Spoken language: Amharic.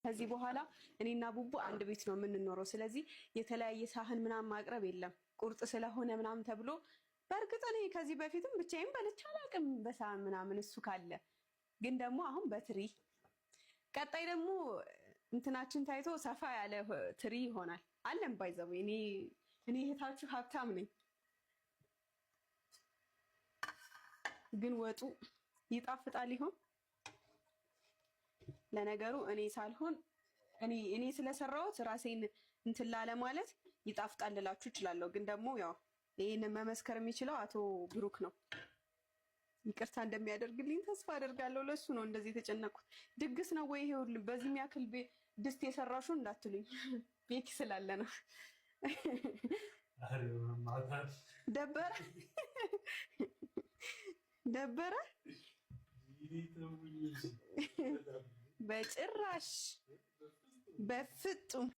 ከዚህ በኋላ እኔና ቡቡ አንድ ቤት ነው የምንኖረው። ስለዚህ የተለያየ ሳህን ምናምን ማቅረብ የለም ቁርጥ ስለሆነ ምናምን ተብሎ። በእርግጥ እኔ ከዚህ በፊትም ብቻዬን በልቼ አላውቅም በሳህን ምናምን እሱ ካለ። ግን ደግሞ አሁን በትሪ፣ ቀጣይ ደግሞ እንትናችን ታይቶ ሰፋ ያለ ትሪ ይሆናል። አለም by the way እኔ እህታችሁ ሀብታም ነኝ። ግን ወጡ ይጣፍጣል ይሆን? ለነገሩ እኔ ሳልሆን እኔ ስለሰራሁት ራሴን እንትን ላለ ማለት ይጣፍጣል ልላችሁ እችላለሁ። ግን ደግሞ ያው ይህንን መመስከር የሚችለው አቶ ብሩክ ነው። ይቅርታ እንደሚያደርግልኝ ተስፋ አደርጋለሁ። ለሱ ነው እንደዚህ የተጨነቅኩት። ድግስ ነው ወይ ይሄ ሁሉ በዚህ የሚያክል ድስት የሰራሹ እንዳትሉኝ፣ ቤኪ ስላለ ነው። ደበረ ደበረ በጭራሽ በፍጹም።